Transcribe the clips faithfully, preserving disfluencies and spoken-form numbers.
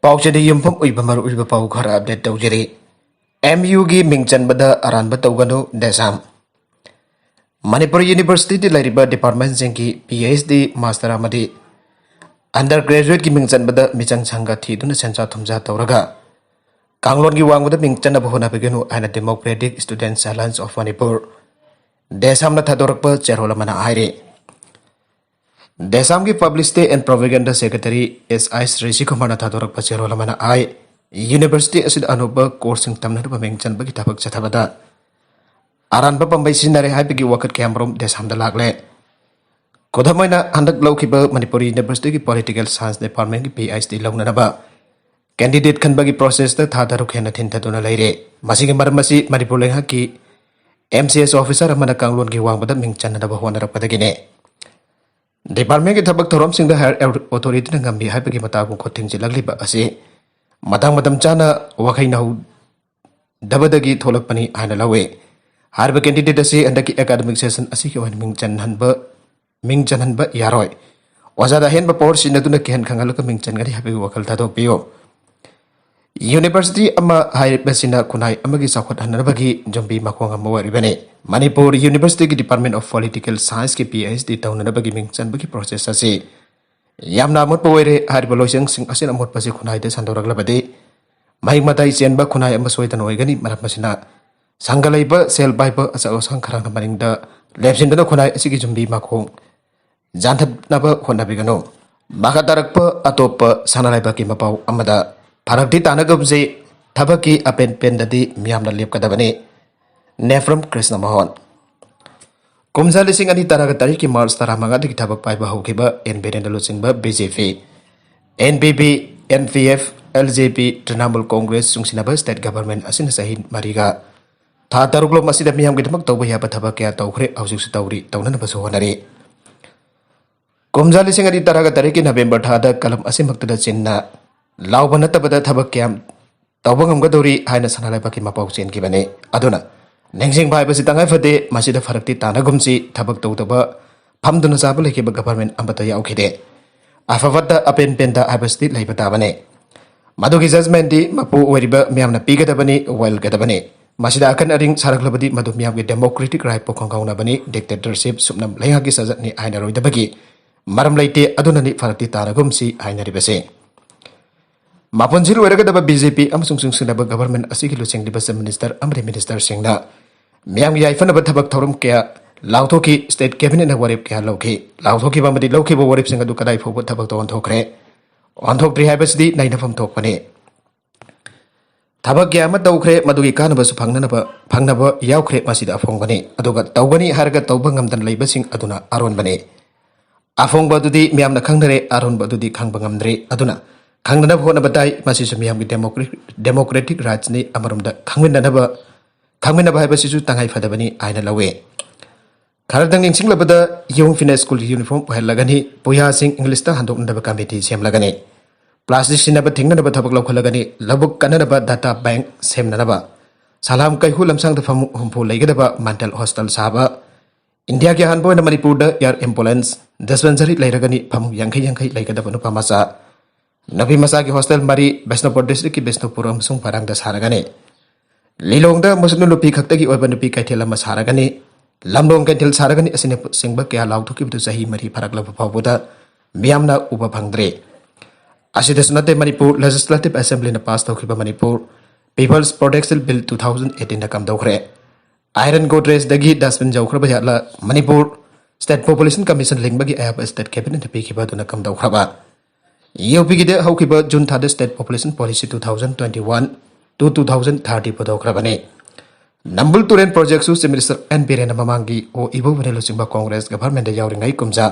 ꯄꯥꯎꯆꯦꯗ ꯌꯨꯝꯐꯝ ꯑꯣꯏꯕ ꯃꯔꯨꯑꯣꯏꯕ ꯄꯥꯎ ꯈꯔ ꯑꯞꯗꯦꯠ ꯇꯧꯖꯔꯤ꯫ ꯑꯦꯝ ꯌꯨꯒꯤ ꯃꯤꯡ ꯆꯟꯕꯗ ꯑꯔꯥꯟꯕ ꯇꯧꯒꯅꯨ, ꯗꯦꯁꯥꯝ꯫ ꯃꯅꯤꯄꯨꯔ ꯌꯨꯅꯤꯚꯔꯁꯤꯇꯤꯗ ꯂꯩꯔꯤꯕ ꯗꯤꯄꯥꯔꯠꯃꯦꯟꯁꯤꯡꯒꯤ ꯄꯤ ꯑꯩꯆ ꯗꯤ, ꯃꯥꯁꯇꯔ ꯑꯃꯗꯤ ꯑꯟꯗꯔ ꯒ꯭ꯔꯦꯖꯨꯋꯦꯠꯀꯤ ꯃꯤꯡ ꯆꯟꯕꯗ ꯃꯤꯆꯪ ꯁꯪꯒ ꯊꯤꯗꯨꯅ ꯁꯦꯟꯖꯥ ꯊꯨꯝꯖꯥ ꯇꯧꯔꯒ ꯀꯥꯡꯂꯣꯟꯒꯤ ꯋꯥꯡꯃꯗ ꯃꯤꯡ ꯆꯟꯅꯕ ꯍꯣꯠꯅꯕꯤꯒꯅꯨ ꯍꯥꯏꯅ Democratic Students Alliance of Manipur, ꯗꯦꯁꯥꯝꯅ ꯊꯥꯗꯣꯔꯛꯄ ꯆꯦꯔꯣꯜ ꯑꯃꯅ ꯍꯥꯏꯔꯤ꯫ ꯗꯦꯁꯥꯝꯒꯤ Publicity and Propaganda Secretary ꯑꯦꯁ ꯑꯥꯏ ꯁ꯭ꯔꯤꯖꯤꯀꯨꯃꯥꯔꯅ ꯊꯥꯗꯣꯔꯛꯄ ꯆꯦꯔꯣꯜ ꯑꯃꯅ ꯍꯥꯏ, ꯌꯨꯅꯤꯚꯔꯁꯤꯇꯤ ꯑꯁꯤꯗ ꯑꯅꯧꯕ ꯀꯣꯔꯁꯁꯤꯡ ꯇꯝꯅꯅꯕ ꯃꯤꯡ ꯆꯟꯕꯒꯤ ꯊꯕꯛ ꯆꯠꯊꯕꯗ ꯑꯔꯥꯟꯕ ꯄꯥꯝꯕꯩ ꯁꯤꯖꯤꯟꯅꯔꯦ ꯍꯥꯏꯕꯒꯤ ꯋꯥꯀꯠ ꯀꯌꯥꯃꯔꯨꯝ ꯗꯦꯁꯥꯝꯗ ꯂꯥꯛꯂꯦ꯫ ꯈꯨꯗꯝ ꯑꯣꯏꯅ, ꯍꯟꯗꯛ ꯂꯧꯈꯤꯕ ꯃꯅꯤꯄꯨꯔ ꯌꯨꯅꯤꯚꯔꯁꯤꯇꯤꯒꯤ ꯄꯣꯂꯤꯇꯤꯀꯦꯜ ꯁꯥꯏꯟꯁ ꯗꯤꯄꯥꯔꯠꯃꯦꯟꯒꯤ ꯄꯤ ꯑꯩꯆ ꯗꯤ ꯂꯧꯅꯅꯕ ꯀꯦꯟꯗꯤꯗꯦꯠ ꯈꯟꯕꯒꯤ ꯄ꯭ꯔꯣꯁꯦꯁꯇ ꯊꯥ ꯇꯔꯨꯛ ꯍꯦꯟꯅ ꯊꯤꯟꯊꯗꯨꯅ ꯂꯩꯔꯦ꯫ ꯃꯁꯤꯒꯤ ꯃꯔꯝ ꯑꯁꯤ ꯃꯅꯤꯄꯨꯔ ꯂꯩꯉꯥꯛꯀꯤ ꯑꯦꯝ ꯁꯤ ꯑꯦꯁ ꯑꯣꯐꯤꯁꯥꯔ ꯑꯃꯅ ꯀꯥꯡꯂꯣꯟꯒꯤ ꯋꯥꯡꯃꯗ ꯃꯤꯡ ꯆꯟꯅꯅꯕ ꯍꯣꯠꯅꯔꯛꯄꯗꯒꯤꯅꯦ꯫ ꯗꯤꯄꯥꯔꯠꯃꯦꯟꯒꯤ ꯊꯕꯛ ꯊꯧꯔꯝꯁꯤꯡꯗ ꯍꯥꯌꯔ ꯑꯣꯊꯣꯔꯤꯇꯤꯅ ꯉꯝꯃꯤ ꯍꯥꯏꯕꯒꯤ ꯃꯇꯥꯒꯨꯝ ꯈꯨꯠ ꯊꯤꯡꯖꯤꯜꯂꯛꯂꯤꯕ ꯑꯁꯤ ꯃꯇꯥꯡ ꯃꯇꯝ ꯆꯥꯅ ꯋꯥꯈꯩ ꯅꯧꯗꯕꯗꯒꯤ ꯊꯣꯛꯂꯛꯄꯅꯤ ꯍꯥꯏꯅ ꯂꯧꯏ꯫ ꯍꯥꯏꯔꯤꯕ ꯀꯦꯟꯗꯤꯗꯦꯠ ꯑꯁꯤ ꯍꯟꯗꯛꯀꯤ ꯑꯦꯀꯥꯗꯃꯤꯛ ꯁꯦꯁꯟ ꯑꯁꯤꯒꯤ ꯑꯣꯏꯅ ꯃꯤꯡ ꯆꯟꯍꯟꯕ, ꯃꯤꯡ ꯆꯟꯍꯟꯕ ꯌꯥꯔꯣꯏ꯫ ꯑꯣꯖꯥꯗ ꯑꯍꯦꯟꯕ ꯄꯋꯥꯔ ꯁꯤꯖꯤꯟꯅꯗꯨꯅ ꯀꯤꯍꯟ ꯈꯪꯍꯜꯂꯒ ꯃꯤꯡ ꯆꯟꯒꯅꯤ ꯍꯥꯏꯕꯒꯤ ꯋꯥꯈꯜ ꯊꯥꯗꯣꯛꯄꯤꯌꯨ꯫ ꯌꯨꯅꯤꯚꯔꯁꯤꯇꯤ ꯑꯃ ꯍꯥꯏꯕꯁꯤꯅ ꯈꯨꯟꯅꯥꯏ ꯑꯃꯒꯤ ꯆꯥꯎꯈꯠꯍꯟꯅꯕꯒꯤ ꯌꯨꯝꯕꯤ ꯃꯈꯣꯡ ꯑꯃ ꯑꯣꯏꯔꯤꯕꯅꯤ꯫ ꯃꯅꯤꯄꯨꯔ ꯌꯨꯅꯤꯚꯔꯁꯤꯇꯤꯒꯤ ꯗꯤꯄꯥꯔꯠꯃꯦꯟ ꯑꯣꯐ ꯄꯣꯂꯤꯇꯤꯀꯦꯜ ꯁꯥꯏꯟꯁꯀꯤ ꯄꯤ ꯑꯩꯆ ꯗꯤ ꯇꯧꯅꯅꯕꯒꯤ ꯃꯤꯡ ꯆꯟꯕꯒꯤ ꯄ꯭ꯔꯣꯁꯦꯁ ꯑꯁꯤ ꯌꯥꯝꯅ ꯑꯃꯣꯠꯄ ꯑꯣꯏꯔꯦ꯫ ꯍꯥꯏꯔꯤꯕ ꯂꯣꯏꯁꯪꯁꯤꯡ ꯑꯁꯤꯅ ꯑꯃꯣꯠꯄꯁꯤ ꯈꯨꯟꯅꯥꯏꯗ ꯁꯟꯗꯣꯔꯛꯂꯕꯗꯤ ꯃꯍꯤꯛ ꯃꯇꯥꯏ ꯆꯦꯟꯕ ꯈꯨꯟꯅꯥꯏ ꯑꯃ ꯁꯣꯏꯗꯅ ꯑꯣꯏꯒꯅꯤ꯫ ꯃꯔꯝ ꯑꯁꯤꯅ ꯁꯪꯒ ꯂꯩꯕ ꯁꯦꯜ ꯄꯥꯏꯕ ꯑꯆꯧ ꯑꯁꯥꯡ ꯈꯔꯅ ꯃꯅꯤꯡꯗ ꯂꯦꯞꯁꯤꯟꯗꯨꯅ ꯈꯨꯟꯅꯥꯏ ꯑꯁꯤꯒꯤ ꯌꯨꯝꯕꯤ ꯃꯈꯣꯡ ꯌꯥꯟꯊꯠꯅꯕ ꯍꯣꯠꯅꯕꯤꯒꯅꯨ꯫ ꯃꯈꯥ ꯇꯥꯔꯛꯄ ꯑꯇꯣꯞꯄ ꯁꯅꯥ ꯂꯩꯕꯥꯛꯀꯤ ꯃꯄꯥꯎ ꯑꯃꯗ, ꯐꯔꯛꯇꯤ ꯇꯥꯅꯒꯨꯝꯁꯤ, ꯊꯕꯛꯀꯤ ꯑꯄꯦꯟ ꯄꯦꯟꯗꯗꯤ ꯃꯤꯌꯥꯝꯅ ꯂꯦꯞꯀꯗꯕꯅꯤ꯫ ꯅꯦꯐ꯭ꯔꯝ ꯀ꯭ꯔꯤꯁꯅ ꯃꯣꯍꯟ꯫ ꯀꯨꯝꯖꯥ ꯂꯤꯁꯤꯡ ꯑꯅꯤ ꯇꯔꯥꯒ ꯇꯔꯦꯠꯀꯤ ꯃꯥꯔꯆ ꯇꯔꯥꯃꯉꯥꯗꯒꯤ ꯊꯕꯛ ꯄꯥꯏꯕ ꯍꯧꯈꯤꯕ ꯑꯦꯟ ꯕꯤꯔꯦꯟꯗ ꯂꯨꯆꯤꯡꯕ B J P, N P P, N P F, L J P, Trinamool congress ꯆꯨꯡꯁꯤꯟꯅꯕ ꯁ꯭ꯇꯦꯠ ꯒꯚꯔꯟꯃꯦꯟꯠ ꯑꯁꯤꯅ ꯆꯍꯤ ꯃꯔꯤꯒ ꯊꯥ ꯇꯔꯨꯛꯂꯣꯝ ꯑꯁꯤꯗ ꯃꯤꯌꯥꯝꯒꯤꯗꯃꯛ ꯇꯧꯕ ꯌꯥꯕ ꯊꯕꯛ ꯀꯌꯥ ꯇꯧꯈ꯭ꯔꯦ, ꯍꯧꯖꯤꯛꯁꯨ ꯇꯧꯔꯤ, ꯇꯧꯅꯅꯕꯁꯨ ꯍꯣꯠꯅꯔꯤ꯫ ꯀꯨꯝꯖꯥ ꯂꯤꯁꯤꯡ ꯑꯅꯤ ꯇꯔꯥꯒ ꯇꯔꯦꯠꯀꯤ ꯅꯕꯦꯝꯕꯔ ꯊꯥꯗ ꯀꯂꯝ ꯑꯁꯤꯃꯛꯇꯗ ꯆꯤꯟꯅ ꯂꯥꯎꯕ ꯅꯠꯇꯕꯗ ꯊꯕꯛ ꯀꯌꯥꯝ ꯇꯧꯕ ꯉꯝꯒꯗꯧꯔꯤ ꯍꯥꯏꯅ ꯁꯅꯥ ꯂꯩꯕꯥꯛꯀꯤ ꯃꯄꯥꯎ ꯆꯦꯟꯈꯤꯕꯅꯤ꯫ ꯑꯗꯨꯅ ꯅꯤꯡꯁꯤꯡꯕ ꯍꯥꯏꯕꯁꯤ ꯇꯉꯥꯏ ꯐꯗꯦ꯫ ꯃꯁꯤꯗ ꯐꯔꯛꯇꯤ ꯇꯥꯅꯒꯨꯝꯁꯤ, ꯊꯕꯛ ꯇꯧꯗꯕ, ꯐꯝꯗꯨꯅ ꯆꯥꯕ ꯂꯩꯈꯤꯕ ꯒꯚꯔꯟꯃꯦꯟꯠ ꯑꯃꯠꯇ ꯌꯥꯎꯈꯤꯗꯦ꯫ ꯑꯐ ꯐꯠꯇ ꯑꯄꯦꯟ ꯄꯦꯟꯗ ꯍꯥꯏꯕꯁꯤꯗꯤ ꯂꯩꯕ ꯇꯥꯕꯅꯤ꯫ ꯃꯗꯨꯒꯤ ꯖꯖꯃꯦꯟꯗꯤ ꯃꯄꯨ ꯑꯣꯏꯔꯤꯕ ꯃꯤꯌꯥꯝꯅ ꯄꯤꯒꯗꯕꯅꯤ, ꯑꯣꯏꯒꯗꯕꯅꯤ꯫ ꯃꯁꯤꯗ ꯑꯀꯟ ꯑꯔꯤꯡ ꯁꯥꯔꯛꯂꯕꯗꯤ ꯃꯗꯨ ꯃꯤꯌꯥꯝꯒꯤ ꯗꯦꯃꯣꯀ꯭ꯔꯦꯇꯤꯛ ꯔꯥꯏꯠꯄꯨ ꯈꯣꯡꯒꯥꯎꯅꯕꯅꯤ, ꯗꯤꯛꯇꯦꯇꯔꯁꯤꯞ, ꯁꯨꯞꯅꯝ ꯂꯩꯉꯥꯛꯀꯤ ꯆꯥꯖꯠꯅꯤ ꯍꯥꯏꯅꯔꯣꯏꯗꯕꯒꯤ ꯃꯔꯝ ꯂꯩꯇꯦ꯫ ꯑꯗꯨꯅꯅꯤ ꯐꯔꯛꯇꯤ ꯇꯥꯔꯒꯨꯝꯁꯤ ꯍꯥꯏꯅꯔꯤꯕꯁꯦ꯫ ꯃꯥꯄꯨꯟꯁꯤ ꯂꯣꯏꯔꯒꯗꯕ ꯕꯤ ꯖꯦ ꯄꯤ ꯑꯃꯁꯨꯡ ꯆꯨꯡꯁꯤꯟꯅꯕ ꯒꯕꯔꯟꯃꯦꯟꯠ ꯑꯁꯤꯒꯤ ꯂꯨꯆꯤꯡꯂꯤꯕ ꯆꯤꯐ ꯃꯤꯅꯤꯁꯇꯔ ꯑꯃꯗꯤ ꯃꯤꯅꯤꯁꯇꯔꯁꯤꯡꯅ ꯃꯤꯌꯥꯝꯒꯤ ꯌꯥꯏꯐꯅꯕ ꯊꯕꯛ ꯊꯧꯔꯝ ꯀꯌꯥ ꯂꯥꯎꯊꯣꯛꯈꯤ꯫ ꯁ꯭ꯇꯦꯠ ꯀꯦꯕꯤꯅꯦꯠꯅ ꯋꯥꯔꯦꯞ ꯀꯌꯥ ꯂꯧꯈꯤ꯫ ꯂꯥꯎꯊꯣꯛꯈꯤꯕ ꯑꯃꯗꯤ ꯂꯧꯈꯤꯕ ꯋꯥꯔꯦꯞꯁꯤꯡ ꯑꯗꯨ ꯀꯗꯥꯏ ꯐꯥꯎꯕ ꯊꯕꯛꯇ ꯑꯣꯟꯊꯣꯛꯈ꯭ꯔꯦ, ꯑꯣꯟꯊꯣꯛꯇ꯭ꯔꯤ ꯍꯥꯏꯕꯁꯤꯗꯤ ꯅꯩꯅꯐꯝ ꯊꯣꯛꯄꯅꯤ꯫ ꯊꯕꯛ ꯀꯌꯥ ꯑꯃ ꯇꯧꯈ꯭ꯔꯦ, ꯃꯗꯨꯒꯤ ꯀꯥꯟꯅꯕꯁꯨ ꯐꯪꯅꯅꯕ, ꯐꯪꯅꯕ ꯌꯥꯎꯈ꯭ꯔꯦ꯫ ꯃꯁꯤꯗ ꯑꯐꯣꯡꯕꯅꯤ꯫ ꯑꯗꯨꯒ ꯇꯧꯒꯅꯤ ꯍꯥꯏꯔꯒ ꯇꯧꯕ ꯉꯝꯗꯅ ꯂꯩꯕꯁꯤꯡ ꯑꯗꯨꯅ ꯑꯔꯣꯟꯕꯅꯤ꯫ ꯑꯐꯣꯡꯕ ꯑꯗꯨꯗꯤ ꯃꯤꯌꯥꯝꯅ ꯈꯪꯅꯔꯦ, ꯑꯔꯣꯟꯕ ꯑꯗꯨꯗꯤ ꯈꯪꯕ ꯉꯝꯗ꯭ꯔꯦ꯫ ꯑꯗꯨꯅ ꯈꯪꯅꯅꯕ ꯍꯣꯠꯅꯕ ꯇꯥꯏ꯫ ꯃꯁꯤꯁꯨ ꯃꯤꯌꯥꯝꯒꯤ ꯗꯦꯃꯣꯀ꯭ꯔꯦ-, ꯗꯦꯃꯣꯀ꯭ꯔꯦꯇꯤꯛ ꯔꯥꯏꯠꯁꯅꯤ꯫ ꯑꯃꯔꯣꯝꯗ ꯈꯪꯃꯤꯟꯅꯅꯕ, ꯈꯪꯃꯤꯟꯅꯕ ꯍꯥꯏꯕꯁꯤꯁꯨ ꯇꯉꯥꯏ ꯐꯗꯕꯅꯤ ꯍꯥꯏꯅ ꯂꯧꯏ꯫ ꯈꯔꯗꯪ ꯅꯤꯡꯁꯤꯡꯂꯕꯗ, ꯌꯨꯝ ꯐꯤꯠꯅꯦꯁ ꯁ꯭ꯀꯨꯜꯒꯤ ꯌꯨꯅꯤꯐꯣꯔꯝ ꯑꯣꯏꯍꯜꯂꯒꯅꯤ, ꯄꯨꯌꯥꯁꯤꯡ ꯏꯪꯂꯤꯁꯇ ꯍꯟꯗꯣꯛꯅꯅꯕ ꯀꯃꯤꯇꯤ ꯁꯦꯝꯂꯒꯅꯤ, ꯄ꯭ꯂꯥꯁꯇꯤꯛ ꯁꯤꯖꯤꯟꯅꯕ ꯊꯤꯡꯅꯅꯕ ꯊꯕꯛ ꯂꯧꯈꯠꯂꯒꯅꯤ, ꯂꯧꯕꯨꯛ ꯀꯟꯅꯅꯕ ꯗꯥꯇꯥ ꯕꯦꯡꯛ ꯁꯦꯝꯅꯅꯕ, ꯁꯂꯥꯝ ꯀꯩꯍꯨ ꯂꯝꯁꯥꯡꯗ ꯐꯃꯨꯡ ꯍꯨꯝꯐꯨ ꯂꯩꯒꯗꯕ ꯃꯥꯟꯇꯦꯜ ꯍꯣꯁꯇꯦꯜ ꯁꯥꯕ, ꯏꯟꯗꯤꯌꯥꯒꯤ ꯑꯍꯥꯟꯕ ꯑꯣꯏꯅ ꯃꯅꯤꯄꯨꯔꯗ ꯑꯦꯌꯔ ꯑꯦꯝꯕꯨꯂꯦꯟꯁ ꯗꯤꯁꯄꯦꯟꯁꯔꯤ ꯂꯩꯔꯒꯅꯤ, ꯐꯃꯨꯡ ꯌꯥꯡꯈꯩ ꯌꯥꯡꯈꯩ ꯂꯩꯒꯗꯕ ꯅꯨꯄꯥ ꯃꯆꯥ, ꯅꯨꯄꯤ ꯃꯆꯥꯒꯤ ꯍꯣꯁꯇꯦꯜ ꯃꯔꯤ ꯕꯤꯁꯅꯨꯄꯨꯔ ꯗꯤꯁꯇ꯭ꯔꯤꯛꯀꯤ ꯕꯤꯁꯅꯨꯄꯨꯔ ꯑꯃꯁꯨꯡ ꯐꯔꯥꯡꯗ ꯁꯥꯔꯒꯅꯤ꯫ ꯂꯤꯂꯣꯡꯗ ꯃꯨꯁꯂꯤꯝ ꯅꯨꯄꯤ ꯈꯛꯇꯒꯤ ꯑꯣꯏꯕ ꯅꯨꯄꯤ ꯀꯩꯊꯦꯜ ꯑꯃ ꯁꯥꯔꯒꯅꯤ, ꯂꯝꯂꯣꯡ ꯀꯩꯊꯦꯜ ꯁꯥꯔꯒꯅꯤ ꯑꯁꯤꯅꯆꯤꯡꯕ ꯀꯌꯥ ꯂꯥꯎꯊꯣꯛꯈꯤꯕꯗꯨ ꯆꯍꯤ ꯃꯔꯤ ꯐꯥꯔꯛꯂꯕ ꯐꯥꯎꯕꯗ ꯃꯤꯌꯥꯝꯅ ꯎꯕ ꯐꯪꯗ꯭ꯔꯦ꯫ ꯑꯁꯤꯗꯁꯨ ꯅꯠꯇꯦ, ꯃꯅꯤꯄꯨꯔ ꯂꯦꯖꯤꯁꯂꯦꯇꯤꯚ ꯑꯦꯁꯦꯝꯕ꯭ꯂꯤꯅ ꯄꯥꯁ ꯇꯧꯈꯤꯕ Manipur peoples protection bill two thousand ꯑꯩꯠꯇꯤꯟꯗ ꯀꯝꯗꯧꯈ꯭ꯔꯦ꯫ ꯑꯥꯏꯔꯟ ꯒꯣꯗ꯭ꯔꯦꯖꯗꯒꯤ ꯗꯁꯕꯤꯟ ꯌꯧꯈ꯭ꯔꯕ ꯖꯥꯠꯂ? ꯃꯅꯤꯄꯨꯔ ꯁ꯭ꯇꯦꯠ ꯄꯣꯄꯨꯂꯦꯁꯟ ꯀꯃꯤꯁꯟ ꯂꯤꯡꯕꯒꯤ ꯑꯌꯥꯕ ꯁ꯭ꯇꯦꯠ ꯀꯦꯕꯤꯅꯦꯠꯅ ꯄꯤꯈꯤꯕ ꯑꯗꯨꯅ ꯀꯝꯗꯧꯈ꯭ꯔꯕ? ꯌꯨ ꯄꯤꯒꯤꯗ ꯍꯧꯈꯤꯕ ꯖꯨꯟ ꯊꯥꯗ state population policy two thousand twenty one two two thousand thirty ꯄꯨꯊꯣꯛꯈ꯭ꯔꯕꯅꯤ꯫ ꯅꯝꯕꯨꯜ ꯇꯨꯔꯦꯜ ꯄ꯭ꯔꯣꯖꯦꯛꯁꯨ ꯆꯤꯐ ꯃꯤꯅꯤꯁꯇꯔ ꯑꯦꯟ ꯕꯤꯔꯦꯟꯅ ꯃꯃꯥꯡꯒꯤ ꯑꯣ ꯏꯕꯣꯕꯤꯅ ꯂꯨꯆꯤꯡꯕ ꯀꯣꯡꯒ꯭ꯔꯦꯁ ꯒꯚꯔꯟꯃꯦꯟꯠꯇ ꯌꯥꯎꯔꯤꯉꯩ ꯀꯨꯝꯖꯥ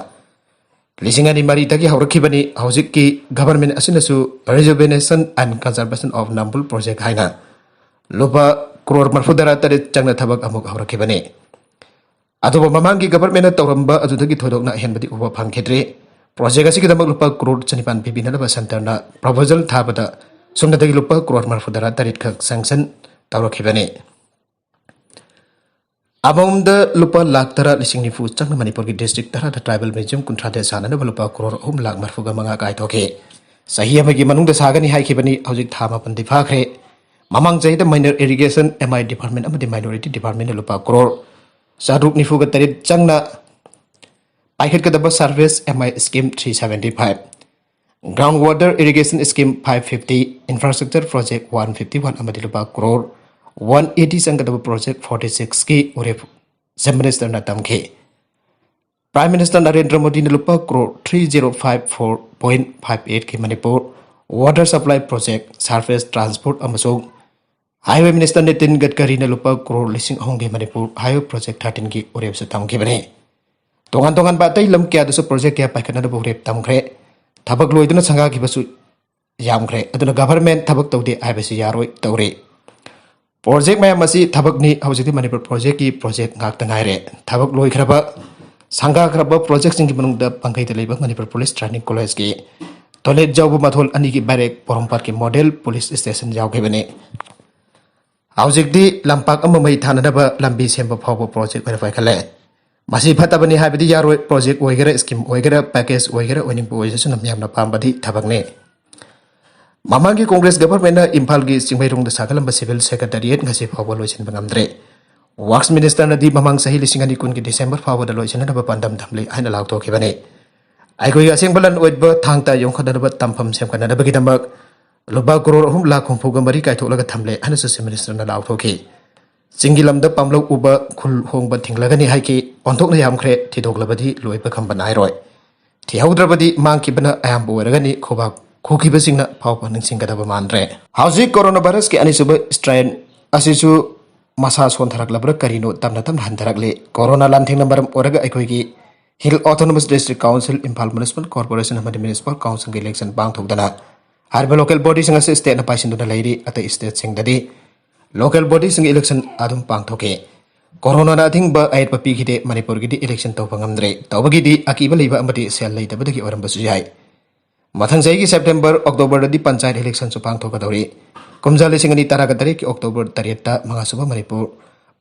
ꯂꯤꯁꯤꯡ ꯑꯅꯤ ꯃꯔꯤꯗꯒꯤ ꯍꯧꯔꯛꯈꯤꯕꯅꯤ꯫ ꯍꯧꯖꯤꯛꯀꯤ ꯒꯚꯔꯟꯃꯦꯟꯠ ꯑꯁꯤꯅꯁꯨ Rejuvenation and Conservation of Nambul Project ꯍꯥꯏꯅ ꯂꯨꯄꯥ ꯀ꯭ꯔꯣꯔ ꯃꯔꯤꯐꯨꯇꯔꯥ ꯇꯔꯦꯠ ꯆꯪꯅ ꯊꯕꯛ ꯑꯃꯨꯛ ꯍꯧꯔꯛꯈꯤꯕꯅꯤ꯫ ꯑꯗꯨꯕꯨ ꯃꯃꯥꯡꯒꯤ ꯒꯚꯔꯟꯃꯦꯟꯠꯅ ꯇꯧꯔꯝꯕ ꯑꯗꯨꯗꯒꯤ ꯊꯣꯏꯗꯣꯛꯅ ꯑꯍꯦꯟꯕꯗꯤ ꯎꯕ ꯐꯪꯈꯤꯗ꯭ꯔꯤ꯫ ꯄ꯭ꯔꯣꯖꯦꯛ ꯑꯁꯤꯒꯤꯗꯃꯛ ꯂꯨꯄꯥ ꯀ꯭ꯔꯣꯔ ꯆꯅꯤꯄꯥꯟ ꯄꯤꯕꯤꯅꯅꯕ ꯁꯦꯟꯇꯔꯅ ꯄ꯭ꯔꯣꯄꯣꯖꯦꯜ ꯊꯥꯕꯗ ꯁꯨꯞꯅꯇꯒꯤ ꯂꯨꯄꯥ ꯀ꯭ꯔꯣꯔ ꯃꯔꯤꯐꯨꯇꯔꯥ ꯇꯔꯦꯠ ꯈꯛ ꯁꯦꯡꯁꯟ ꯇꯧꯔꯛꯈꯤꯕꯅꯤ꯫ ꯑꯃꯃꯝꯗ ꯂꯨꯄꯥ ꯂꯥꯈ ꯇꯔꯥ ꯂꯤꯁꯤꯡ ꯅꯤꯐꯨ ꯆꯪꯅ ꯃꯅꯤꯄꯨꯔꯒꯤ ꯗꯤꯁꯇ꯭ꯔꯤꯛ ꯇꯔꯥꯗ ꯇ꯭ꯔꯥꯏꯕꯦꯜ ꯃ꯭ꯌꯨꯖꯤꯌꯝ ꯀꯨꯟꯊ꯭ꯔꯥ ꯇꯔꯦꯠ ꯁꯥꯅꯅꯕ ꯂꯨꯄꯥ ꯀ꯭ꯔꯣꯔ ꯑꯍꯨꯝ ꯂꯥꯈ ꯃꯔꯤꯐꯨꯒ ꯃꯉꯥ ꯀꯥꯏꯊꯣꯛꯈꯤ꯫ ꯆꯍꯤ ꯑꯃꯒꯤ ꯃꯅꯨꯡꯗ ꯁꯥꯒꯅꯤ ꯍꯥꯏꯈꯤꯕꯅꯤ꯫ ꯍꯧꯖꯤꯛ ꯊꯥ ꯃꯥꯄꯟꯗꯤ ꯐꯥꯈ꯭ꯔꯦ꯫ ꯃꯃꯥꯡ ꯆꯍꯤꯗ Minor Irrigation, M I Department ꯑꯃꯗꯤ Minority Department ꯂꯨꯄꯥ ꯀ꯭ꯔꯣꯔ ꯆꯥꯇ꯭ꯔꯨꯛ ꯅꯤꯐꯨꯒ ꯇꯔꯦꯠ ꯆꯪꯅ ꯄꯥꯏꯈꯠꯀꯗꯕ Surface M I Scheme three seventy five, Ground Water Irrigation Scheme five fifty, Infrastructure Project one fifty one ꯑꯃꯗꯤ ꯂꯨꯄꯥ ꯀ꯭ꯔꯣꯔ one eighty ꯆꯪꯒꯗꯕ Project forty sixꯀꯤ ꯎꯔꯦꯞ Chief Ministerꯅ ꯇꯝꯈꯤ꯫ Prime Minister ꯅꯔꯦꯟꯗ꯭ꯔ ꯃꯣꯗꯤꯅ ꯂꯨꯄꯥ crore three zero five four point five eightꯀꯤ Manipur Water Supply Project, Surface Transport ꯑꯃꯁꯨꯡ Highway Minister Nitin ꯒꯗꯀꯔꯤꯅ ꯂꯨꯄꯥ ꯀ꯭ꯔꯣꯔ ꯂꯤꯁꯤꯡ ꯑꯍꯨꯝꯒꯤ ꯃꯅꯤꯄꯨꯔ Highway Project thirteenꯒꯤ ꯎꯔꯦꯞꯁꯨ ꯇꯝꯈꯤꯕꯅꯤ꯫ ꯇꯣꯉꯥꯟ ꯇꯣꯉꯥꯟꯕ ꯑꯇꯩ ꯂꯝ ꯀꯌꯥꯗꯁꯨ project ꯀꯌꯥ ꯄꯥꯏꯈꯠꯅꯅꯕ ꯎꯔꯦꯞ ꯇꯝꯈ꯭ꯔꯦ꯫ ꯊꯕꯛ ꯂꯣꯏꯗꯨꯅ ꯁꯪꯒꯥꯈꯤꯕꯁꯨ ꯌꯥꯝꯈ꯭ꯔꯦ꯫ ꯑꯗꯨꯅ government ꯊꯕꯛ ꯇꯧꯗꯦ ꯍꯥꯏꯕꯁꯤ ꯌꯥꯔꯣꯏ, ꯇꯧꯔꯤ꯫ Project ꯃꯌꯥꯝ ꯑꯁꯤ ꯊꯕꯛꯅꯤ꯫ ꯍꯧꯖꯤꯛꯇꯤ ꯃꯅꯤꯄꯨꯔ projectꯀꯤ project ꯉꯥꯛꯇ ꯉꯥꯏꯔꯦ꯫ ꯊꯕꯛ ꯂꯣꯏꯈ꯭ꯔꯕ, ꯁꯪꯒꯥꯈ꯭ꯔꯕ projectꯁꯤꯡꯒꯤ ꯃꯅꯨꯡꯗ ꯄꯥꯡꯒꯩꯗ ꯂꯩꯕ ꯃꯅꯤꯄꯨꯔ Police Training Collegeꯀꯤ toilet ꯌꯥꯎꯕ ꯃꯊꯣꯜ ꯑꯅꯤꯒꯤ barrack, ꯄꯣꯔꯣꯝꯄꯥꯠꯀꯤ model police station ꯌꯥꯎꯈꯤꯕꯅꯤ꯫ ꯍꯧꯖꯤꯛꯇꯤ ꯂꯝꯄꯥꯛ ꯑꯃ ꯃꯩ ꯊꯥꯅꯅꯕ ꯂꯝꯕꯤ ꯁꯦꯝꯕ ꯐꯥꯎꯕ project ꯑꯣꯏꯅ ꯄꯥꯏꯈꯠꯂꯦ꯫ ꯃꯁꯤ ꯐꯠꯇꯕꯅꯤ ꯍꯥꯏꯕꯗꯤ ꯌꯥꯔꯣꯏ꯫ Project ꯑꯣꯏꯒꯦꯔꯥ, scheme ꯑꯣꯏꯒꯦꯔꯥ, package ꯑꯣꯏꯒꯦꯔꯥ, ꯑꯣꯏꯅꯤꯡꯕ ꯑꯣꯏꯖꯁꯅꯨ, ꯃꯤꯌꯥꯝꯅ ꯄꯥꯝꯕꯗꯤ ꯊꯕꯛꯅꯤ꯫ ꯃꯃꯥꯡꯒꯤ Congress governmentꯅ ꯏꯝꯐꯥꯜꯒꯤ ꯆꯤꯡꯃꯩꯔꯣꯡꯗ ꯁꯥꯒꯠꯂꯝꯕ civil secretariat ꯉꯁꯤ ꯐꯥꯎꯕ ꯂꯣꯏꯁꯤꯟꯕ ꯉꯝꯗ꯭ꯔꯦ꯫ Works Ministerꯅꯗꯤ ꯃꯃꯥꯡ ꯆꯍꯤ ꯂꯤꯁꯤꯡ ꯑꯅꯤ ꯀꯨꯟꯒꯤ December ꯐꯥꯎꯕꯗ ꯂꯣꯏꯁꯤꯟꯅꯅꯕ ꯄꯥꯟꯗꯝ ꯊꯝꯂꯤ ꯍꯥꯏꯅ ꯂꯥꯎꯊꯣꯛꯈꯤꯕꯅꯤ꯫ ꯑꯩꯈꯣꯏꯒꯤ ꯑꯁꯦꯡꯕ ꯂꯟ ꯑꯣꯏꯕ ꯊꯥꯡ ꯇꯥ ꯌꯣꯛꯈꯠꯅꯅꯕ ꯇꯝꯐꯝ ꯁꯦꯝꯒꯠꯅꯅꯕꯒꯤꯗꯃꯛ ꯂꯨꯄꯥ ꯀ꯭ꯔꯣꯔ ꯑꯍꯨꯝ ꯂꯥꯈ ꯍꯨꯝꯐꯨꯒ ꯃꯔꯤ ꯀꯥꯏꯊꯣꯛꯂꯒ ꯊꯝꯂꯦ ꯍꯥꯏꯅꯁꯨ Chief Ministerꯅ ꯂꯥꯎꯊꯣꯛꯈꯤ꯫ ꯆꯤꯡꯒꯤ ꯂꯝꯗ ꯄꯥꯝꯂꯧ ꯎꯕ ꯈꯨꯜ ꯍꯣꯡꯕ ꯊꯤꯡꯂꯒꯅꯤ ꯍꯥꯏꯈꯤ꯫ ꯑꯣꯟꯊꯣꯛꯅ ꯌꯥꯝꯈ꯭ꯔꯦ꯫ ꯊꯤꯗꯣꯛꯂꯕꯗꯤ ꯂꯣꯏꯕ ꯈꯝꯕ ꯅꯥꯏꯔꯣꯏ꯫ ꯊꯤꯍꯧꯗ꯭ꯔꯕꯗꯤ ꯃꯥꯡꯈꯤꯕꯅ ꯑꯌꯥꯝꯕ ꯑꯣꯏꯔꯒꯅꯤ꯫ ꯈꯨꯕꯥꯛ ꯈꯨꯈꯤꯕꯁꯤꯡꯅ ꯐꯥꯎꯕ ꯅꯤꯡꯁꯤꯡꯒꯗꯕ ꯃꯥꯟꯗ꯭ꯔꯦ꯫ ꯍꯧꯖꯤꯛ coronavirusꯀꯤ ꯑꯅꯤꯁꯨꯕ strain ꯑꯁꯤꯁꯨ ꯃꯁꯥ ꯁꯣꯟꯊꯔꯛꯂꯕ꯭ꯔꯥ ꯀꯔꯤꯅꯣ, ꯇꯞꯅ ꯇꯞꯅ ꯍꯟꯊꯔꯛꯂꯤ꯫ Corona ꯂꯥꯟꯊꯦꯡꯅ ꯃꯔꯝ ꯑꯣꯏꯔꯒ ꯑꯩꯈꯣꯏꯒꯤ Hill Autonomous District Council, Imphal Municipal Corporation ꯑꯃꯗꯤ Municipal Councilꯒꯤ election ꯄꯥꯡꯊꯣꯛꯇꯅ ꯍꯥꯏꯔꯤꯕ local bodyꯁꯤꯡ ꯑꯁꯤ stateꯅ ꯄꯥꯏꯁꯤꯟꯗꯨꯅ ꯂꯩꯔꯤ꯫ ꯑꯇꯩ stateꯁꯤꯡꯗꯗꯤ local bodyꯁꯤꯡꯒꯤ election ꯑꯗꯨꯝ ꯄꯥꯡꯊꯣꯛꯈꯤ꯫ Coronaꯅ ꯑꯊꯤꯡꯕ ꯑꯌꯦꯠꯄ ꯄꯤꯈꯤꯗꯦ꯫ ꯃꯅꯤꯄꯨꯔꯒꯤꯗꯤ election ꯇꯧꯕ ꯉꯝꯗ꯭ꯔꯦ꯫ ꯇꯧꯕꯒꯤꯗꯤ ꯑꯀꯤꯕ ꯂꯩꯕ ꯑꯃꯗꯤ ꯁꯦꯜ ꯂꯩꯇꯕꯗꯒꯤ ꯑꯣꯏꯔꯝꯕꯁꯨ ꯌꯥꯏ꯫ ꯃꯊꯪ ꯆꯍꯤꯒꯤ September, Octoberꯗꯗꯤ ꯄꯟꯆꯥꯌꯠ electionꯁꯨ ꯄꯥꯡꯊꯣꯛꯀꯗꯧꯔꯤ꯫ ꯀꯨꯝꯖꯥ ꯂꯤꯁꯤꯡ ꯑꯅꯤ ꯇꯔꯥꯒ ꯇꯔꯦꯠꯀꯤ October ꯇꯔꯦꯠꯇ ꯃꯉꯥꯁꯨꯕ ꯃꯅꯤꯄꯨꯔ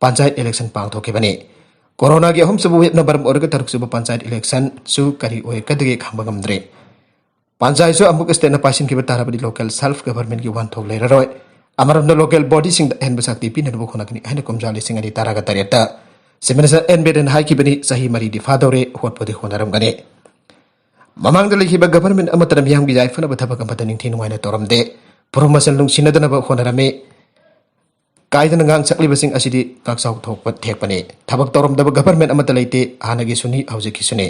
ꯄꯟꯆꯥꯌꯠ election ꯄꯥꯡꯊꯣꯛꯈꯤꯕꯅꯤ꯫ Coronaꯒꯤ ꯑꯍꯨꯝꯁꯨꯕ waveꯅ ꯃꯔꯝ ꯑꯣꯏꯔꯒ ꯇꯔꯨꯛꯁꯨꯕ ꯄꯟꯆꯥꯌꯠ electionꯁꯨ ꯀꯔꯤ ꯑꯣꯏꯔꯛꯀꯗꯒꯦ ꯈꯪꯕ ꯉꯝꯗ꯭ꯔꯤ꯫ ꯄꯟꯆꯥꯌꯠꯁꯨ ꯑꯃꯨꯛ stateꯅ ꯄꯥꯏꯁꯤꯟꯈꯤꯕ ꯇꯥꯔꯕꯗꯤ local self governmentꯀꯤ ꯋꯥꯍꯟꯊꯣꯛ ꯂꯩꯔꯔꯣꯏ꯫ ꯑꯃꯔꯣꯝꯗ local bodyꯁꯤꯡꯗ ꯑꯍꯦꯟꯕ ꯁꯛꯇꯤ ꯄꯤꯅꯅꯕ ꯍꯣꯠꯅꯒꯅꯤ ꯍꯥꯏꯅ ꯀꯨꯝꯖꯥ ꯂꯤꯁꯤꯡ ꯑꯅꯤ ꯇꯔꯥꯒ ꯇꯔꯦꯠꯇ Chief Minister N Biren ꯍꯥꯏꯈꯤꯕꯅꯤ꯫ ꯆꯍꯤ ꯃꯔꯤꯗꯤ ꯐꯥꯗꯧꯔꯦ, ꯍꯣꯠꯄꯗꯤ ꯍꯣꯠꯅꯔꯝꯒꯅꯤ꯫ ꯃꯃꯥꯡꯗ ꯂꯩꯈꯤꯕ government ꯑꯃꯠꯇꯅ ꯃꯤꯌꯥꯝꯒꯤ ꯌꯥꯏꯐꯅꯕ ꯊꯕꯛ ꯑꯃꯠꯇ ꯅꯤꯡꯊꯤ ꯅꯨꯡꯉꯥꯏꯅ ꯇꯧꯔꯝꯗꯦ꯫ ꯐꯨꯔꯨꯞ ꯃꯁꯦꯜ ꯅꯨꯡꯁꯤꯅꯗꯅꯕ ꯍꯣꯠꯅꯔꯝꯃꯤ꯫ ꯀꯥꯏꯗꯅ ꯉꯥꯡ ꯁꯛꯂꯤꯕꯁꯤꯡ ꯑꯁꯤꯗꯤ ꯀꯥꯛꯆꯥꯎ ꯊꯣꯛꯄ ꯊꯦꯛꯄꯅꯤ꯫ ꯊꯕꯛ ꯇꯧꯔꯝꯗꯕ government ꯑꯃꯠꯇ ꯂꯩꯇꯦ, ꯍꯥꯟꯅꯒꯤꯁꯨꯅꯤ, ꯍꯧꯖꯤꯛꯀꯤꯁꯨꯅꯤ꯫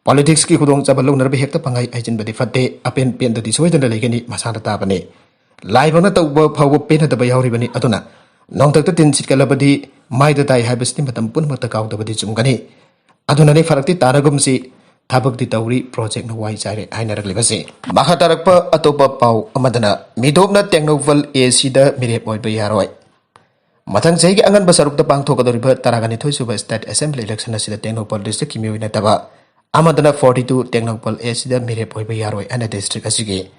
Politicsꯀꯤ ꯈꯨꯗꯣꯡꯆꯥꯕ ꯂꯧꯅꯔꯕ ꯍꯦꯛꯇ ꯄꯪꯍꯥꯏ ꯍꯥꯏꯖꯤꯟꯕꯗꯤ ꯐꯠꯇꯦ꯫ ꯑꯄꯦꯟ ꯄꯦꯟꯗꯗꯤ ꯁꯣꯏꯗꯅ ꯂꯩꯒꯅꯤ, ꯃꯁꯥꯅ ꯇꯥꯕꯅꯤ꯫ ꯂꯥꯏꯕꯛꯅ ꯇꯧꯕ ꯐꯥꯎꯕ ꯄꯦꯟꯅꯗꯕ ꯌꯥꯎꯔꯤꯕꯅꯤ꯫ ꯑꯗꯨꯅ ꯅꯣꯡꯊꯛꯇ ꯇꯤꯟ ꯁꯤꯠꯀꯠꯂꯕꯗꯤ ꯃꯥꯏꯗ ꯇꯥꯏ ꯍꯥꯏꯕꯁꯤꯗꯤ ꯃꯇꯝ ꯄꯨꯝꯅꯃꯛꯇ ꯀꯥꯎꯗꯕꯗꯤ ꯆꯨꯝꯒꯅꯤ꯫ ꯑꯗꯨꯅꯅꯤ ꯐꯔꯛꯇꯤ ꯇꯥꯔꯒꯨꯝꯁꯤ, ꯊꯕꯛꯇꯤ ꯇꯧꯔꯤ, projectꯅ ꯋꯥꯏ ꯆꯥꯏꯔꯦ ꯍꯥꯏꯅꯔꯛꯂꯤꯕꯁꯤ꯫ ꯃꯈꯥ ꯇꯥꯔꯛꯄ ꯑꯇꯣꯞꯄ ꯄꯥꯎ ꯑꯃꯗꯅ ꯃꯤꯇꯣꯞꯅ ꯇꯦꯡꯅꯧꯄꯜ ACꯗ ꯃꯤꯔꯦꯞ ꯑꯣꯏꯕ ꯌꯥꯔꯣꯏ꯫ ꯃꯊꯪ ꯆꯍꯤꯒꯤ ꯑꯉꯟꯕ ꯁꯔꯨꯛꯇ ꯄꯥꯡꯊꯣꯛꯀꯗꯧꯔꯤꯕ ꯇꯔꯥꯒ ꯅꯤꯊꯣꯏ ꯁꯨꯕ state assembly election ꯑꯁꯤꯗ ꯇꯦꯡꯅꯧꯄꯜ districtꯀꯤ ꯃꯤꯑꯣꯏ ꯅꯠꯇꯕ ꯑꯃꯗꯅ forty two ꯇꯦꯡꯅꯧꯄꯜ ACꯗ ꯃꯤꯔꯦꯞ ꯑꯣꯏꯕ ꯌꯥꯔꯣꯏ ꯍꯥꯏꯅ district ꯑꯁꯤꯒꯤ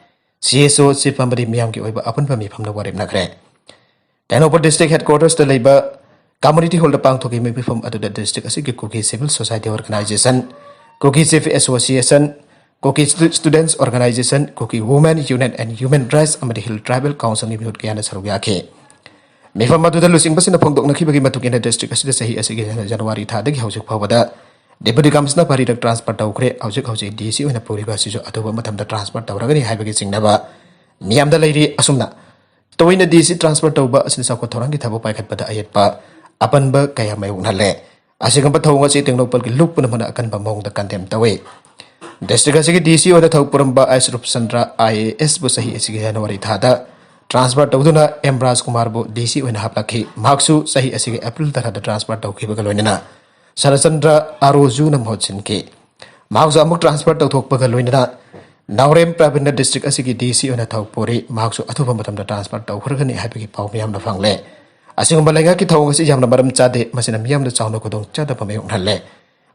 CSO, chief ꯑꯃꯗꯤ ꯃꯤꯌꯥꯝꯒꯤ ꯑꯣꯏꯕ ꯑꯄꯨꯟꯕ ꯃꯤꯐꯝꯅ ꯋꯥꯔꯦꯞꯅꯈ꯭ꯔꯦ꯫ ꯇꯦꯡꯅꯧꯄꯜ district headquartersꯇ ꯂꯩꯕ community hallꯗ ꯄꯥꯡꯊꯣꯛꯈꯤꯕ ꯃꯤꯐꯝ ꯑꯗꯨꯗ district ꯑꯁꯤꯒꯤ ꯀꯨꯀꯤ civil society organization, Kuki chief association, Kuki stu-, students organization, Kuki women union and human rights ꯑꯃꯗꯤ Hill Tribal Councilꯒꯤ ꯃꯤꯍꯨꯠ ꯀꯌꯥꯅ ꯁꯔꯨꯛ ꯌꯥꯈꯤ꯫ ꯃꯤꯐꯝ ꯑꯗꯨꯗ ꯂꯨꯆꯤꯡꯕꯁꯤꯡꯅ ꯐꯣꯡꯗꯣꯛꯅꯈꯤꯕꯒꯤ ꯃꯇꯨꯡ ꯏꯟꯅ district ꯑꯁꯤꯗ ꯆꯍꯤ ꯑꯁꯤꯒꯤ January ꯊꯥꯗꯒꯤ ꯍꯧꯖꯤꯛ ꯐꯥꯎꯕꯗ deputy commissioner ꯄꯥꯔꯤꯔꯛ transfer ꯇꯧꯈ꯭ꯔꯦ꯫ ꯍꯧꯖꯤꯛ ꯍꯧꯖꯤꯛ DC ꯑꯣꯏꯅ ꯄꯨꯔꯤꯕ ꯑꯁꯤꯁꯨ ꯑꯊꯨꯕ ꯃꯇꯝꯗ transfer ꯇꯧꯔꯒꯅꯤ ꯍꯥꯏꯕꯒꯤ ꯆꯤꯡꯅꯕ ꯃꯤꯌꯥꯝꯗ ꯂꯩꯔꯤ꯫ ꯑꯁꯨꯝꯅ ꯇꯣꯏꯅ DC transfer ꯇꯧꯕ ꯑꯁꯤꯅ ꯆꯥꯎꯈꯠ ꯊꯧꯔꯥꯡꯒꯤ ꯊꯕꯛ ꯄꯥꯏꯈꯠꯄꯗ ꯑꯌꯦꯠꯄ ꯑꯄꯟꯕ ꯀꯌꯥ ꯃꯥꯌꯣꯛꯅꯍꯜꯂꯦ꯫ ꯑꯁꯤꯒꯨꯝꯕ ꯊꯧꯑꯣꯡ ꯑꯁꯤ ꯇꯦꯡꯅꯧꯄꯜꯒꯤ ꯂꯨꯞ ꯄꯨꯝꯅꯃꯛꯅ ꯑꯀꯟꯕ ꯃꯑꯣꯡꯗ condemn ꯇꯧꯏ꯫ District ꯑꯁꯤꯒꯤ DC ꯑꯣꯏꯅ ꯊꯕꯛ ꯄꯨꯔꯝꯕ S ꯔꯨꯞꯆꯟꯗ꯭ꯔ IASꯕꯨ ꯆꯍꯤ ꯑꯁꯤꯒꯤ January ꯊꯥꯗ transfer ꯇꯧꯗꯨꯅ M ꯔꯥꯖꯀꯨꯃꯥꯔꯕꯨ DC ꯑꯣꯏꯅ ꯍꯥꯞꯂꯛꯈꯤ꯫ ꯃꯍꯥꯛꯁꯨ ꯆꯍꯤ ꯑꯁꯤꯒꯤ April ꯇꯔꯥꯗ transfer ꯇꯧꯈꯤꯕꯒ ꯂꯣꯏꯅꯅ ꯁꯔꯠꯆꯟꯗ꯭ꯔ ꯑꯥꯔꯣꯖꯨꯅ ꯃꯍꯨꯠ ꯁꯤꯟꯈꯤ꯫ ꯃꯍꯥꯛꯁꯨ ꯑꯃꯨꯛ transfer ꯇꯧꯊꯣꯛꯄꯒ ꯂꯣꯏꯅꯅ ꯅꯥꯎꯔꯦꯝ ꯄ꯭ꯔꯕꯤꯟꯅ district ꯑꯁꯤꯒꯤ DC ꯑꯣꯏꯅ ꯊꯕꯛ ꯄꯨꯔꯤ꯫ ꯃꯍꯥꯛꯁꯨ ꯑꯊꯨꯕ ꯃꯇꯝꯗ transfer ꯇꯧꯈ꯭ꯔꯒꯅꯤ ꯍꯥꯏꯕꯒꯤ ꯄꯥꯎ ꯃꯤꯌꯥꯝꯅ ꯐꯪꯂꯦ꯫ ꯑꯁꯤꯒꯨꯝꯕ ꯂꯩꯉꯥꯛꯀꯤ ꯊꯧꯑꯣꯡ ꯑꯁꯤ ꯌꯥꯝꯅ ꯃꯔꯝ ꯆꯥꯗꯦ꯫ ꯃꯁꯤꯅ ꯃꯤꯌꯥꯝꯗ ꯆꯥꯎꯅ ꯈꯨꯗꯣꯡ ꯆꯥꯗꯕ ꯃꯥꯌꯣꯛꯅꯍꯜꯂꯦ꯫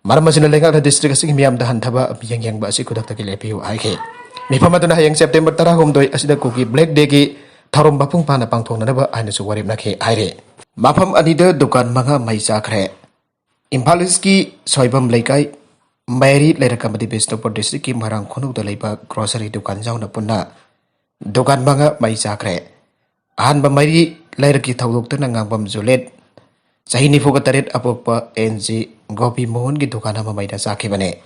ꯃꯔꯝ ꯑꯁꯤꯅ ꯂꯩꯉꯥꯛꯅ district ꯑꯁꯤꯒꯤ ꯃꯤꯌꯥꯝꯗ ꯍꯟꯊꯕ ꯃꯤꯠꯌꯦꯡ ꯌꯦꯡꯕ ꯑꯁꯤ ꯈꯨꯗꯛꯇꯒꯤ ꯂꯦꯞꯄꯤꯌꯨ ꯍꯥꯏꯈꯤ꯫ ꯃꯤꯐꯝ ꯑꯗꯨꯅ ꯍꯌꯦꯡ September ꯇꯔꯥꯍꯨꯝꯗꯣꯏ ꯑꯁꯤꯗ ꯀꯨꯀꯤ Black Dayꯒꯤ ꯊꯧꯔꯝ ꯃꯄꯨꯡ ꯐꯥꯅ ꯄꯥꯡꯊꯣꯛꯅꯅꯕ ꯍꯥꯏꯅꯁꯨ ꯋꯥꯔꯦꯞꯅꯈꯤ ꯍꯥꯏꯔꯤ꯫ ꯃꯐꯝ ꯑꯅꯤꯗ ꯗꯨꯀꯥꯟ ꯃꯉꯥ ꯃꯩ ꯆꯥꯈ꯭ꯔꯦ꯫ ꯏꯝꯐꯥꯜ Eastꯀꯤ ꯁ꯭ꯋꯥꯏꯕꯝ ꯂꯩꯀꯥꯏ ꯃꯩꯔꯤ ꯂꯩꯔꯛ ꯑꯃꯗꯤ ꯕꯤꯁꯅꯨꯄꯨꯔ ꯗꯤꯁꯇ꯭ꯔꯤꯛꯀꯤ ꯃꯣꯏꯔꯥꯡ ꯈꯨꯅꯧꯗ ꯂꯩꯕ ꯒ꯭ꯔꯣꯁꯔꯤ ꯗꯨꯀꯥꯟ ꯌꯥꯎꯅ ꯄꯨꯟꯅ ꯗꯨꯀꯥꯟ ꯃꯉꯥ ꯃꯩ ꯆꯥꯈ꯭ꯔꯦ꯫ ꯑꯍꯥꯟꯕ ꯃꯩꯔꯤ ꯂꯩꯔꯛꯀꯤ ꯊꯧꯗꯣꯛꯇꯅ ꯉꯥꯡꯕꯝ ꯖꯨꯂꯦꯠ, ꯆꯍꯤ ꯅꯤꯐꯨꯒ ꯇꯔꯦꯠ ꯑꯄꯣꯛꯄ ꯑꯦꯟ ꯖꯤ ꯒꯣꯄꯤ ꯃꯣꯍꯟꯒꯤ ꯗꯨꯀꯥꯟ ꯑꯃ ꯃꯩꯅ ꯆꯥꯈꯤꯕꯅꯦ꯫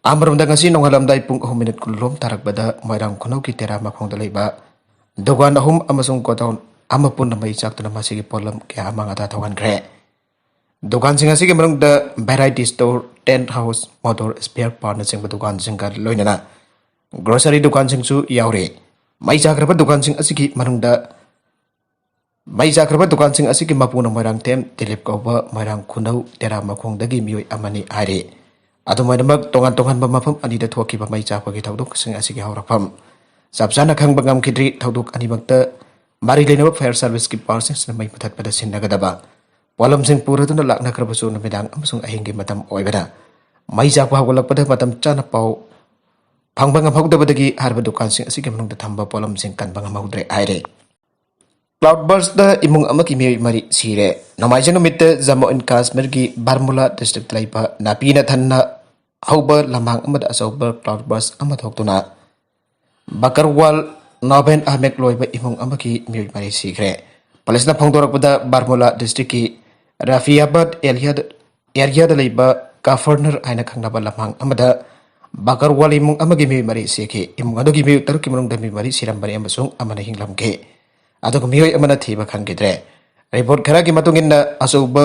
ꯑꯃꯔꯣꯝꯗ ꯉꯁꯤ ꯅꯣꯡꯉꯥꯜꯂꯝꯗꯥꯏ ꯄꯨꯡ ꯑꯍꯨꯝ ꯃꯤꯅꯤꯠ ꯀꯨꯟꯂꯣꯝ ꯇꯥꯔꯛꯄꯗ ꯃꯣꯏꯔꯥꯡ ꯈꯨꯅꯧꯒꯤ ꯇꯦꯔꯥ ꯃꯈꯣꯡꯗ ꯂꯩꯕ ꯗꯨꯀꯥꯟ ꯑꯍꯨꯝ ꯑꯃꯁꯨꯡ ꯒꯣꯗꯥꯎꯟ ꯑꯃ ꯄꯨꯟꯅ ꯃꯩ ꯆꯥꯛꯇꯨꯅ ꯃꯁꯤꯒꯤ ꯄꯣꯠꯂꯝ ꯀꯌꯥ ꯑꯃ ꯃꯥꯡ ꯊꯥꯗ ꯊꯣꯛꯍꯟꯈ꯭ꯔꯦ꯫ ꯗꯨꯀꯥꯟꯁꯤꯡ ꯑꯁꯤꯒꯤ ꯃꯅꯨꯡꯗ variety store, tent house, motor spare ꯄꯥꯔꯠꯅꯆꯤꯡꯕ ꯗꯨꯀꯥꯟꯁꯤꯡꯒ ꯂꯣꯏꯅꯅ ꯒ꯭ꯔꯣꯁꯔꯤ ꯗꯨꯀꯥꯟꯁꯤꯡꯁꯨ ꯌꯥꯎꯔꯤ꯫ ꯃꯩ ꯆꯥꯈ꯭ꯔꯕ ꯗꯨꯀꯥꯟꯁꯤꯡ ꯑꯁꯤꯒꯤ ꯃꯅꯨꯡꯗ ꯃꯩ ꯆꯥꯈ꯭ꯔꯕ ꯗꯨꯀꯥꯟꯁꯤꯡ ꯑꯁꯤꯒꯤ ꯃꯄꯨꯅ ꯃꯣꯏꯔꯥꯡꯊꯦꯝ ꯗꯤꯂꯤꯞ ꯀꯧꯕ ꯃꯣꯏꯔꯥꯡ ꯈꯨꯅꯧ ꯇꯦꯔꯥ ꯃꯈꯣꯡꯗꯒꯤ ꯃꯤꯑꯣꯏ ꯑꯃꯅꯤ ꯍꯥꯏꯔꯤ꯫ ꯑꯗꯨꯃꯥꯏꯅꯃꯛ ꯇꯣꯉꯥꯟ ꯇꯣꯉꯥꯟꯕ ꯃꯐꯝ ꯑꯅꯤꯗ ꯊꯣꯛꯈꯤꯕ ꯃꯩ ꯆꯥꯛꯄꯒꯤ ꯊꯧꯗꯣꯛꯁꯤꯡ ꯑꯁꯤꯒꯤ ꯍꯧꯔꯛꯐꯝ ꯆꯞ ꯆꯥꯅ ꯈꯪꯕ ꯉꯝꯈꯤꯗ꯭ꯔꯤ꯫ ꯊꯧꯗꯣꯛ ꯑꯅꯤꯃꯛꯇ ꯃꯔꯤ ꯂꯩꯅꯕ ꯐꯥꯌꯔ ꯁꯥꯔꯚꯤꯁꯀꯤ ꯄꯥꯔꯁꯟꯁꯤꯡꯅ ꯃꯩ ꯃꯨꯊꯠꯄꯗ ꯁꯤꯟꯅꯒꯗꯕ ꯄꯣꯠꯂꯝꯁꯤꯡ ꯄꯨꯔꯗꯨꯅ ꯂꯥꯛꯅꯈ꯭ꯔꯕꯁꯨ ꯅꯨꯃꯤꯗꯥꯡ ꯑꯃꯁꯨꯡ ꯑꯍꯤꯡꯒꯤ ꯃꯇꯝ ꯑꯣꯏꯕꯅ ꯃꯩ ꯆꯥꯛꯄ ꯍꯧꯒꯠꯂꯛꯄꯗ ꯃꯇꯝ ꯆꯥꯅ ꯄꯥꯎ ꯐꯪꯕ ꯉꯝꯍꯧꯗꯕꯗꯒꯤ ꯍꯥꯏꯔꯤꯕ ꯗꯨꯀꯥꯟꯁꯤꯡ ꯑꯁꯤꯒꯤ ꯃꯅꯨꯡꯗ ꯊꯝꯕ ꯄꯣꯠꯂꯝꯁꯤꯡ ꯀꯟꯕ ꯉꯝꯍꯧꯗ꯭ꯔꯦ ꯍꯥꯏꯔꯤ꯫ ꯀ꯭ꯂꯥꯎꯗ ꯕꯔꯁꯇ ꯏꯃꯨꯡ ꯑꯃꯒꯤ ꯃꯤꯑꯣꯏ ꯃꯔꯤ ꯁꯤꯔꯦ꯫ ꯅꯣꯡꯃꯥꯏꯖꯤꯡ ꯅꯨꯃꯤꯠꯇ ꯖꯝꯃꯨ ꯑꯦꯟ ꯀꯥꯁꯃꯤꯔꯒꯤ ꯕꯥꯔꯃꯨꯂꯥ ꯗꯤꯁꯇ꯭ꯔꯤꯛꯇ ꯂꯩꯕ ꯅꯥꯄꯤꯅ ꯊꯟꯅ ꯍꯧꯕ ꯂꯝꯍꯥꯡ ꯑꯃꯗ ꯑꯆꯧꯕ ꯀ꯭ꯂꯥꯎꯗ ꯕꯔꯁ ꯑꯃ ꯊꯣꯛꯇꯨꯅ ꯕꯀꯔꯋꯥꯜ ꯅꯣꯕꯦꯟ ꯑꯍꯃꯦꯗ ꯂꯣꯏꯕ ꯏꯃꯨꯡ ꯑꯃꯒꯤ ꯃꯤꯑꯣꯏ ꯃꯔꯤ ꯁꯤꯈ꯭ꯔꯦ꯫ ꯄꯨꯂꯤꯁꯅ ꯐꯣꯡꯗꯣꯔꯛꯄꯗ ꯕꯥꯔꯃꯨꯂꯥ ꯗꯤꯁꯇ꯭ꯔꯤꯛꯀꯤ ꯔꯥꯐꯤꯌꯥꯕꯥꯗ ꯑꯦꯔꯤꯌꯥꯗ, ꯑꯦꯔꯤꯌꯥꯗ ꯂꯩꯕ ꯀꯥꯐꯔꯅꯔ ꯍꯥꯏꯅ ꯈꯪꯅꯕ ꯂꯝꯍꯥꯡ ꯑꯃꯗ ꯕꯀꯔꯋꯥꯜ ꯏꯃꯨꯡ ꯑꯃꯒꯤ ꯃꯤꯑꯣꯏ ꯃꯔꯤ ꯁꯤꯈꯤ꯫ ꯏꯃꯨꯡ ꯑꯗꯨꯒꯤ ꯃꯤꯑꯣꯏ ꯇꯔꯨꯛꯀꯤ ꯃꯅꯨꯡꯗ ꯃꯤꯑꯣꯏ ꯃꯔꯤ ꯁꯤꯔꯝꯕꯅꯤ ꯑꯃꯁꯨꯡ ꯑꯃꯅ ꯍꯤꯡꯂꯝꯈꯤ꯫ ꯑꯗꯨꯒ ꯃꯤꯑꯣꯏ ꯑꯃꯅ ꯊꯤꯕ ꯈꯪꯈꯤꯗ꯭ꯔꯦ꯫ ꯔꯤꯄꯣꯔꯠ ꯈꯔꯒꯤ ꯃꯇꯨꯡ ꯏꯟꯅ ꯑꯆꯧꯕ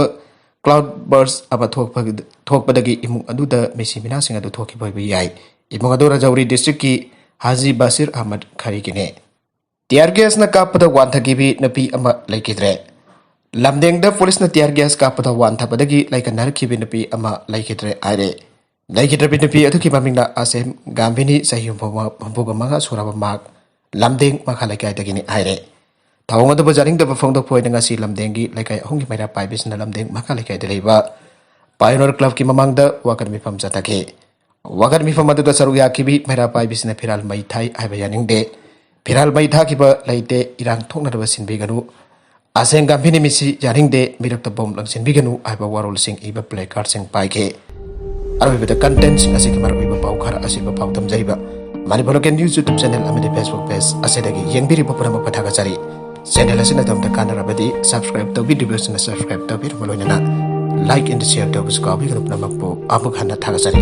ꯀ꯭ꯂꯥꯎꯗ ꯕꯔꯁ ꯑꯃ ꯊꯣꯛꯄ-, ꯊꯣꯛꯄꯗꯒꯤ ꯏꯃꯨꯡ ꯑꯗꯨꯗ ꯃꯤꯁꯤ ꯃꯤꯅꯥꯁꯤꯡ ꯑꯗꯨ ꯊꯣꯛꯈꯤꯕ ꯑꯣꯏꯕ ꯌꯥꯏ꯫ ꯏꯃꯨꯡ ꯑꯗꯨ ꯔꯖꯧꯔꯤ ꯗꯤꯁꯇ꯭ꯔꯤꯛꯀꯤ ꯍꯥꯖꯤ ꯕꯥꯁꯤꯔ ꯑꯍꯃꯗ ꯈꯔꯤꯒꯤꯅꯤ꯫ ꯇꯤꯌꯥꯔ ꯒ꯭ꯌꯥꯁꯅ ꯀꯥꯞꯄꯗ ꯋꯥꯟꯊꯈꯤꯕꯤ ꯅꯨꯄꯤ ꯑꯃ ꯂꯩꯈꯤꯗ꯭ꯔꯦ꯫ ꯂꯝꯗꯦꯡꯗ ꯄꯨꯂꯤꯁꯅ ꯇꯤꯌꯥꯔ ꯒ꯭ꯌꯥꯁ ꯀꯥꯞꯄꯗ ꯋꯥꯟꯊꯕꯗꯒꯤ ꯂꯩꯀꯟꯅꯔꯛꯈꯤꯕꯤ ꯅꯨꯄꯤ ꯑꯃ ꯂꯩꯈꯤꯗ꯭ꯔꯦ ꯍꯥꯏꯔꯦ꯫ ꯂꯩꯈꯤꯗ꯭ꯔꯕꯤ ꯅꯨꯄꯤ ꯑꯗꯨꯒꯤ ꯃꯃꯤꯡꯅ ꯑꯁꯦꯝ ꯒꯥꯝꯚꯤꯅꯤ, ꯆꯍꯤ ꯍꯨꯝꯐꯨ ꯃꯉꯥ, ꯍꯨꯝꯐꯨꯒ ꯃꯉꯥ ꯁꯨꯔꯕ ꯃꯍꯥꯛ ꯂꯝꯗꯦꯡ ꯃꯈꯥ ꯂꯩꯀꯥꯏꯗꯒꯤꯅꯤ ꯍꯥꯏꯔꯦ꯫ ꯊꯧꯑꯣꯡ ꯑꯗꯨꯕꯨ ꯌꯥꯅꯤꯡꯗꯕ ꯐꯣꯡꯗꯣꯛꯄ ꯑꯣꯏꯅ ꯉꯁꯤ ꯂꯝꯗꯦꯡꯒꯤ ꯂꯩꯀꯥꯏ ꯑꯍꯨꯝꯒꯤ ꯃꯩꯔꯥ ꯄꯥꯏꯕꯤꯁꯤꯡꯅ ꯂꯝꯗꯦꯡ ꯃꯈꯥ ꯂꯩꯀꯥꯏꯗ ꯂꯩꯕ ꯄꯥꯏꯑꯣꯅꯤꯌꯔ ꯀ꯭ꯂꯕꯀꯤ ꯃꯃꯥꯡꯗ ꯋꯥꯀꯠ ꯃꯤꯐꯝ ꯆꯠꯊꯈꯤ꯫ ꯋꯥꯀꯠ ꯃꯤꯐꯝ ꯑꯗꯨꯗ ꯁꯔꯨꯛ ꯌꯥꯈꯤꯕꯤ ꯃꯩꯔꯥ ꯄꯥꯏꯕꯤꯁꯤꯡꯅ ꯐꯤꯔꯥꯜ ꯃꯩ ꯊꯥꯏ ꯍꯥꯏꯕ ꯌꯥꯅꯤꯡꯗꯦ, ꯐꯤꯔꯥꯜ ꯃꯩ ꯊꯥꯈꯤꯕ ꯂꯩꯇꯦ, ꯏꯔꯥꯡ ꯊꯣꯛꯅꯅꯕ ꯁꯤꯟꯕꯤꯒꯅꯨ, ꯑꯁꯦꯡ ꯒꯥꯝꯚꯤꯅꯤ ꯃꯤꯁꯤ ꯌꯥꯅꯤꯡꯗꯦ, ꯃꯤꯔꯛꯇ ꯕꯣꯝ ꯂꯪꯁꯤꯟꯕꯤꯒꯅꯨ ꯍꯥꯏꯕ ꯋꯥꯔꯣꯜꯁꯤꯡ ꯏꯕ ꯄ꯭ꯂꯦ ꯀꯥꯔꯗꯁꯤꯡ ꯄꯥꯏꯈꯤ꯫ ꯑꯔꯣꯏꯕꯗ contentꯁꯤꯡ ꯑꯁꯤꯒꯤ ꯃꯔꯨꯑꯣꯏꯕ ꯄꯥꯎ ꯈꯔ ꯑꯁꯤꯕꯨ ꯄꯥꯎꯗꯝꯖꯔꯤꯕ Manipur Local News YouTube channel ꯑꯃꯗꯤ Facebook page ꯑꯁꯤꯗꯒꯤ ꯌꯦꯡꯕꯤꯔꯤꯕ ꯄꯨꯝꯅꯃꯛꯄꯨ ꯊꯥꯒꯠꯆꯔꯤ꯫ Channel ꯑꯁꯤꯅ ꯑꯗꯣꯝꯗ ꯀꯥꯟꯅꯔꯕꯗꯤ subscribe ꯇꯧꯕꯤꯗ꯭ꯔꯤꯕꯁꯤꯡꯅ subscribe ꯇꯧꯕꯤꯔꯕ ꯂꯣꯏꯅꯅ like and share ꯇꯧꯕꯁꯨ ꯀꯥꯎꯕꯤꯒꯅꯨ꯫ ꯄꯨꯝꯅꯃꯛꯄꯨ ꯑꯃꯨꯛ ꯍꯟꯅ ꯊꯥꯒꯠꯆꯔꯤ꯫